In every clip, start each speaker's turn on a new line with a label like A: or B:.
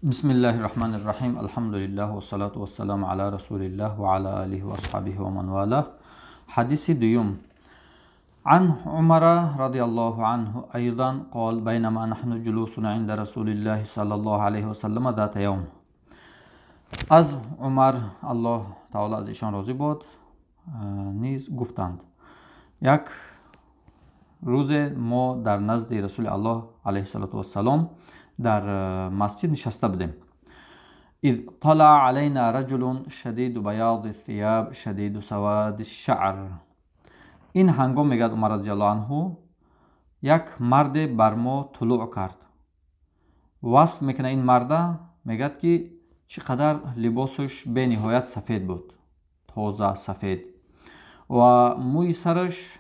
A: بسم الله الرحمن الرحيم، الحمد لله والصلاة والسلام على رسول الله وعلى آله وأصحابه ومن والاه. حديث ديوم. عن عمر رضي الله عنه أيضا قال: بينما نحن جلوس عند رسول الله صلى الله عليه وسلم ذات يوم. از عمر، الله تعالی از ایشان راضی باد، نیز گفتند: یک روز ما در نزد رسول الله علیه الصلاة والسلام در مسجد نشسته بودیم. اذ طلع علينا رجل شدید بیاض الثياب شدید سواد الشعر. این هنگام، میگد عمر رضی الله عنه، یک مرد بر ما طلوع کرد. وصف میکنه این مرده، میگد که چقدر لباسش به نهایت سفید بود، تازه سفید، و موی سرش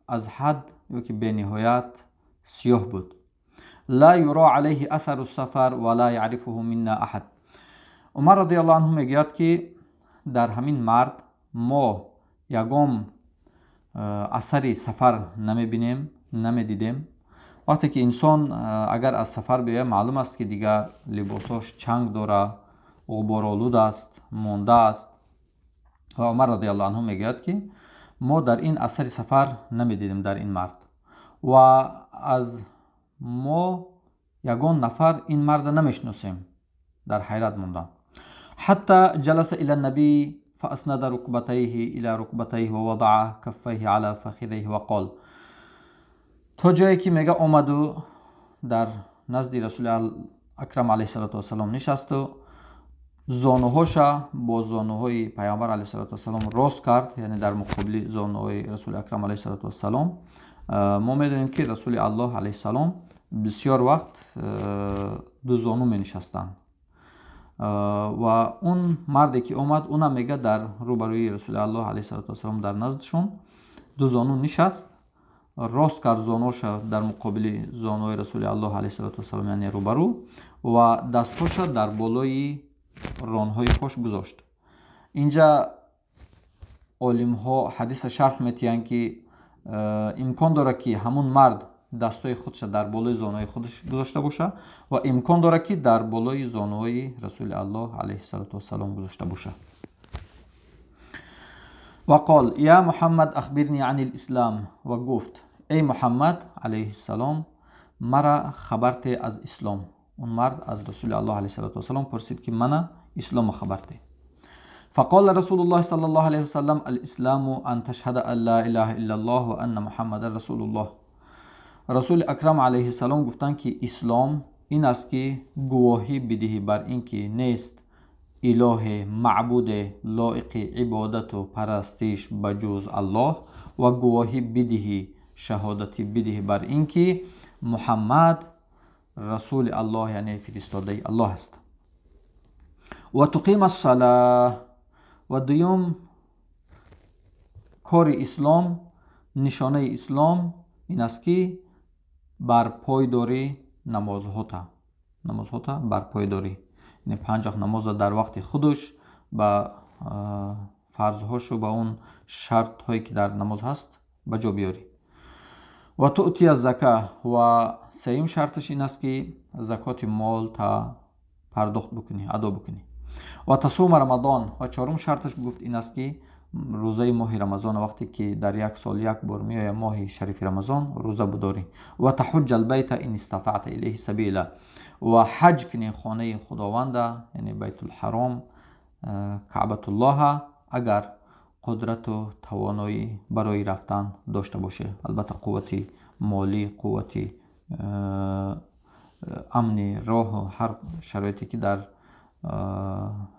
A: از حد یا که به نهایت سیاه بود. لا يرى عليه اثر السفر ولا يعرفه منا احد. عمر رضی الله عنه میگوید که در همین مرد ما یگام اثر سفر نمیبینیم، نمیدیدیم. وقتی که انسان اگر از سفر بیاید، معلوم است که دیگر لباساش چنگ داره، غبارآلود است، مانده است. و عمر رضی الله عنه میگوید که ما در این اثر سفر نمیدیدیم در این مرد و از ما یگان نفر این مرد نمیشناسیم. در حیرت موندم. حتى جلس الى النبي فاسند ركبتيه الى ركبتيه ووضع كفيه على فخذيه وقال. تا جایی که میگه آمد و در نزد رسول اکرم علیه الصلاة والسلام نشست و زانوهاش با زانوهای پیامبر علیه الصلاة والسلام راست کرد، یعنی در مقابل زانوهای رسول اکرم علیه الصلاة والسلام. ما میدونیم که رسول الله علیه السلام بسیار وقت دو زانو می نشستند و اون مردی که اومد، اونم میگه در روبروی رسول الله علیه السلام در نزدشون دو زانو نشست، راست کرد زانوش در مقابل زانوی رسول الله علیه السلام، یعنی روبرو، و دستاش در بالای رانهای پاش گذاشت. اینجا عالم ها حدیث شرح میتیان که امکان داره که همون مرد دستای خودش در بالای زانوی خودش گذاشته باشه و امکان داره که در بالای زانوی رسول الله علیه السلام گذاشته باشه. و قال: یا محمد، اخبرنی عن الاسلام. و گفت: ای محمد علیه السلام، مرا خبرت از اسلام. اون مرد از رسول الله علیه السلام پرسید که منا اسلام خبرته. فقال رسول الله صلى الله عليه وسلم: الاسلام ان تشهد ان لا اله الا الله وان محمد رسول الله. رسول اکرم علیه السلام گفتند که اسلام این است که گواهی بدهی بر اینکه نیست اله معبود لایق عبادت و پرستش بجز الله و گواهی بدهی، شهادتی بدهی بر اینکه محمد رسول الله، یعنی فرستاده الله است. و تقیم الصلاه. و دوم کار اسلام، نشانه اسلام این است که برپای نمازهاتا، نمازهاتا برپای داری، یعنی پنج وقت نماز در وقت خودش با فرضهاش و با اون شرط هایی که در نماز هست به جا بیاری. و تؤتی الزکا. و سیم شرطش این است که زکات مال تا پرداخت بکنی، ادا بکنی. و تصوم رمضان. و چهارم شرطش گفت این است که روزه ماه رمضان، وقتی که در یک سال یک بار میآید ماه شریف رمضان، روزه بداری. و تحج البیت ان استطعت الیه سبیلا. و حج کنی خانه خداوند، یعنی بیت الحرام، کعبة الله، اگر قدرت و توانایی برای رفتن داشته باشه، البته قوت مالی، قوت امن راه و هر شرایطی که در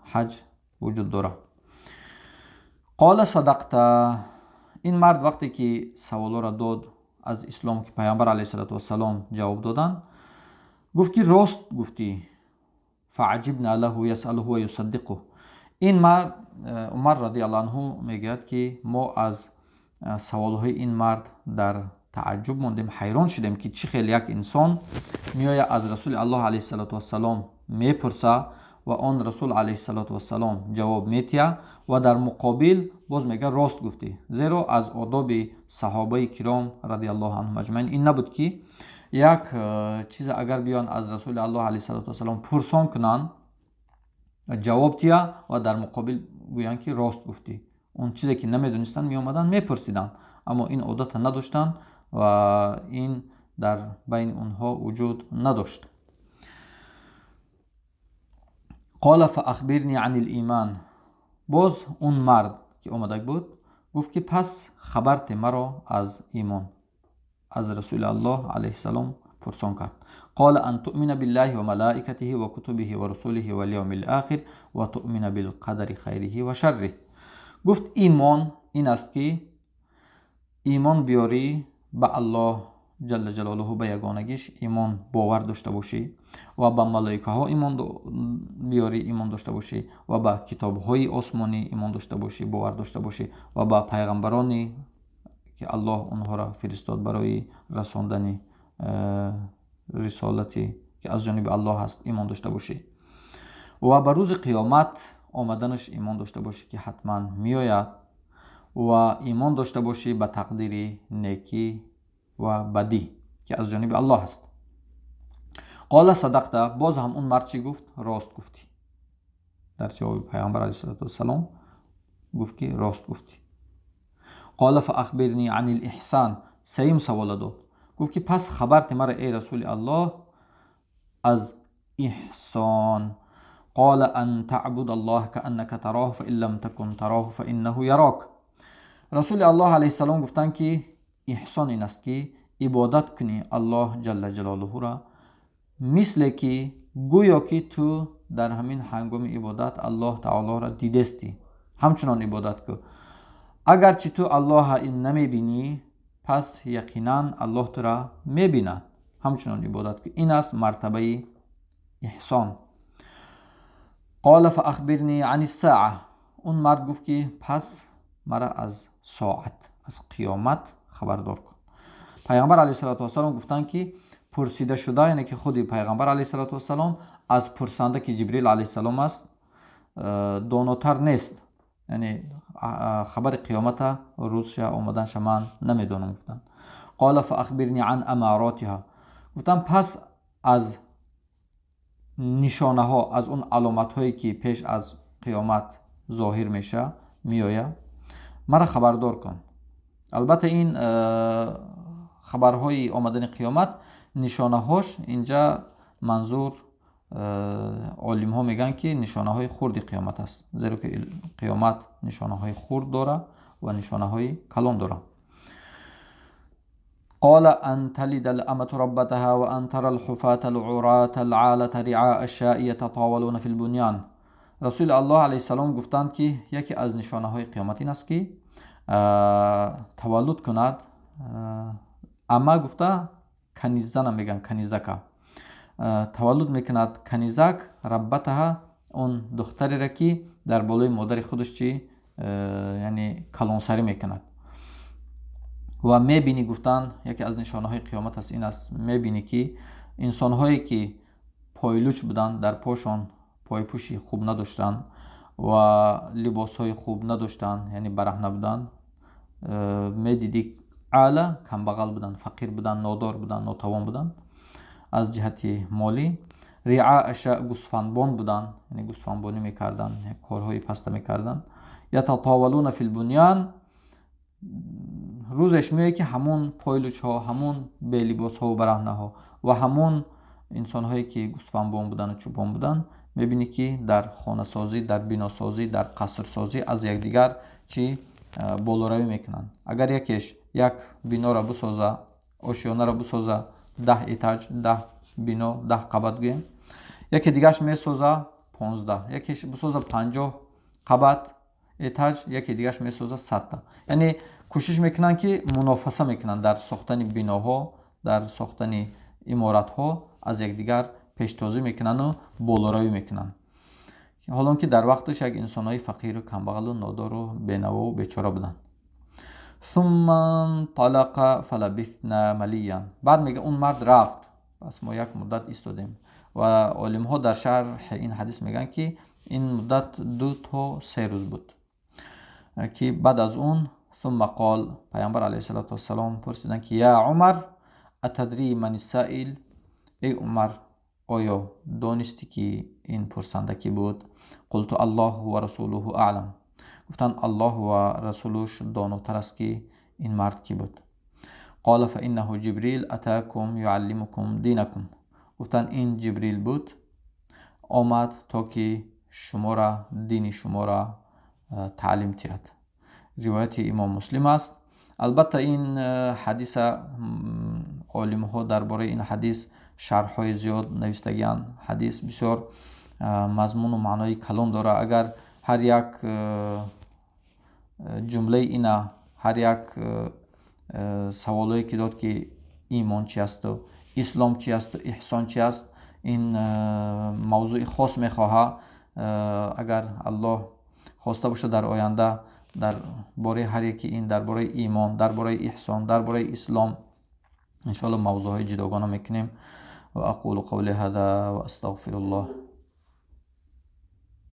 A: حج وجود داره. قال: صدقت. این مرد وقتی که سوالا را داد از اسلام که پیامبر علیه السلام جواب دادن، گفت که راست گفتی. فعجبنا له یسأله و یصدقه. این مرد، عمر رضی الله عنه میگوید که ما از سوالهای این مرد در تعجب موندیم، حیران شدیم که چی خیلی یک انسان میآید از رسول الله علیه السلام میپرسه و آن رسول علیه السلام جواب میتیه و در مقابل باز میگه راست گفتی. زیرا از آداب صحابه کرام رضی الله عنهم اجمعین این نبود که Як чиз агар биён аз Расули Аллоҳ алайҳиссалоту вассалом пурсон кунанд, ҷавоб тия ва дар муқобил гӯянд, ки рост гуфтӣ. Он чизе ки намедонистанд, меомаданд, мепурсиданд, аммо ин одата надоштанд ва ин дар байни онҳо вуҷуд надошт. Қола фаахбирни ани лиман. Боз он мард ки омада буд гуфт, ки пас хабарте маро аз имон. Аз Расули Аллоҳ алайҳиссалом пурсон кард. Қола ан туъмина биллаҳи ва малаикатиҳи ва кутубиҳи ва русулиҳи вал явмил охир ва туъмина билқадари хайриҳи ва шарриҳ. Гуфт, имон ин аст, ки имон биёрӣ ба Аллоҳ ҷалла ҷалолуҳу, ба ягонагиш имон бовар дошта бошӣ ва ба малоикаҳо имон биёрӣ, имон дошта бошӣ ва ба китобҳои осмонӣ имон дошта бошӣ, бовар дошта бошӣ ва ба пайғамбароне ки Аллоҳ онҳоро фиристод барои расондани рисолате ки аз ҷониби Аллоҳ аст имон дошта бошӣ ва ба рӯзи қиёмат омаданаш имон дошта бошӣ, ки ҳатман меояд, ва имон дошта бошӣ ба тақдири некӣ ва бадӣ, ки аз ҷониби Аллоҳ аст. Қола садақта. Боз ҳам он мард чӣ гуфт? Рост гуфтӣ. Дар ҷавоби пайғамбар алайҳиссалоту вассалом гуфт, ки рост гуфтӣ. Қола фаахбирни ани лиҳсан. Сеюм савола дод, гуфт, ки пас хабарте мара, эй Расули Аллоҳ, аз иҳсон. Қола ан таъбуд аллоҳ кааннака тароҳ, фаин лам такун тароҳ, фаиннаҳу ярок. Расули Аллоҳ алайҳиссалом гуфтанд, ки иҳсон ин аст, ки ибодат кунӣ Аллоҳ ҷалла ҷалолуҳура, мисле ки гӯё ки ту дар ҳамин ҳангоми ибодат Аллоҳ таолоро дидестӣ, ҳамчунон ибодат кун. Агарчи ту Аллоҳа намебинӣ, пас яқинан Аллоҳ тура мебинад, ҳамчунон ибодат кун. Ин аст мартабаи иҳсон. Қола фаахбирни ани ссаа. Он мард гуфт, ки пас мара аз соат, аз қиёмат хабардор кун. Пайғамбар алайҳиссалоту вассалом гуфтанд, ки пурсида шуда, яъне ки худи пайғамбар алайҳиссалоту вассалом аз пурсанда, ки Ҷибрил алайҳиссалом аст, донотар нест, яъне хабари қиёмата, рӯзша, омаданша ман намедонам, гуфтанд. Қола фаахбирни ан амаротиҳа. Гуфтанд, пас аз нишонаҳо, аз он аломатҳое ки пеш аз қиёмат зоҳир меша, меояд, мара хабардор кун. Албатта, ин хабарҳои омадани қиёмат, нишонаҳош, инҷа манзур, олимҳо мегӯянд, ки нишонаҳои хурди қиёмат аст, зеро ки қиёмат нишонаҳои хурд дора ва нишонаҳои калон дора. Қола ан талида аламату раббатаҳа ва ан тара алҳуфата алъурата алъалата риъаа ашшаи ятатовалуна фи лбунён. Расули Аллоҳ алайҳиссалом гуфтанд, ки яке аз нишонаҳои қиёмат ин аст, ки таваллуд кунад ама, гуфта каниззана мегӯянд, канизака таваллуд мекунад, канизак раббатаҳа, он духтареро, ки дар болои модари худаш чи, яъне калонсарӣ мекунад. Ва мебинӣ, гуфтанд, яке аз нишонаҳои қиёмат аст ин аст, мебинӣ, ки инсонҳое ки пойлуч буданд, дар пошон пойпӯши хуб надоштанд ва либосҳои хуб надоштанд, яъне бараҳна буданд, медидӣ, ала камбағал буданд, фақир буданд, нодор буданд, нотавон буданд аз ҷиҳати молӣ, риъа аша, гусфандбон буданд, яъне гусфандбонӣ мекарданд, корҳои паста мекарданд, ятатовалуна фи лбунён. Рӯзеш меояд, ки ҳамон пойлучҳо, ҳамон белибосҳову бараҳнаҳо ва ҳамон инсонҳое ки гусфандбон буданду чӯпон буданд, мебинӣ, ки дар хонасозӣ, дар биносозӣ, дар қасрсозӣ аз якдигар чӣ болоравӣ мекунанд. Агар якеш як биноро бисоза, ошёнаро бисоза, 10 этаж, 10 бино, 10 қабат гӯем, яке дигараш месоза 15, якеш бисоза 50 қабат, этаж, яке дигараш месоза 100-та. Яъне кӯшиш мекунанд, ки мунофаса мекунанд дар сохтани биноҳо, дар сохтани иморатҳо, аз якдигар пештозӣ мекунанду болоравӣ мекунанд, ҳолон ки дар вақташ як инсонҳои фақиру камбағалу нодору бенавову бечора буданд. Сумма нталақа фалабисна малиян. Баъд мега, он мард рафт, пас мо як муддат истодем. Ва олимҳо дар шарҳи ин ҳадис мегӯянд, ки ин муддат 2 то 3 рӯз буд, ки баъд аз он сумма қол, пайғамбар алайҳиссалоту вассалом пурсиданд, ки я Умар. Атадри мани саил? Эй Умар, оё донистӣ, ки ин пурсанда кӣ буд? Қулту: Аллоҳу ва расулуҳу аълам. Гуфтанд: Аллоҳ ва расулуш донотар аст, ки ин мард кӣ буд. Қола: фаиннаҳу Ҷибрил атакум юаллимукум динакум. Гуфтанд: ин Ҷибрил буд, омад, то ки шуморо дини шуморо таълим диҳад. Ривояти Имом Муслим аст. Албатта, ин ҳадиса олимҳо дар бораи ин ҳадис шарҳҳои зиёд навистагианд. Ҳадис бисёр мазмуну маънои калон дорад. Агар ҳар як ҷумлаи ина, ҳар як саволое ки дод, ки имон чи асту ислом чи асту эҳсон чи аст, ин мавзӯи хос мехоҳад. Агар Аллоҳ хоста бошад, дар оянда дар бораи ҳар яки ин, дар бораи имон, дар бораи эҳсон, дар бораи ислом, иншоалло, мавзӯъҳои ҷудогона мекунем. Ва ақулу қавли ҳаза ва астағфируллоҳ.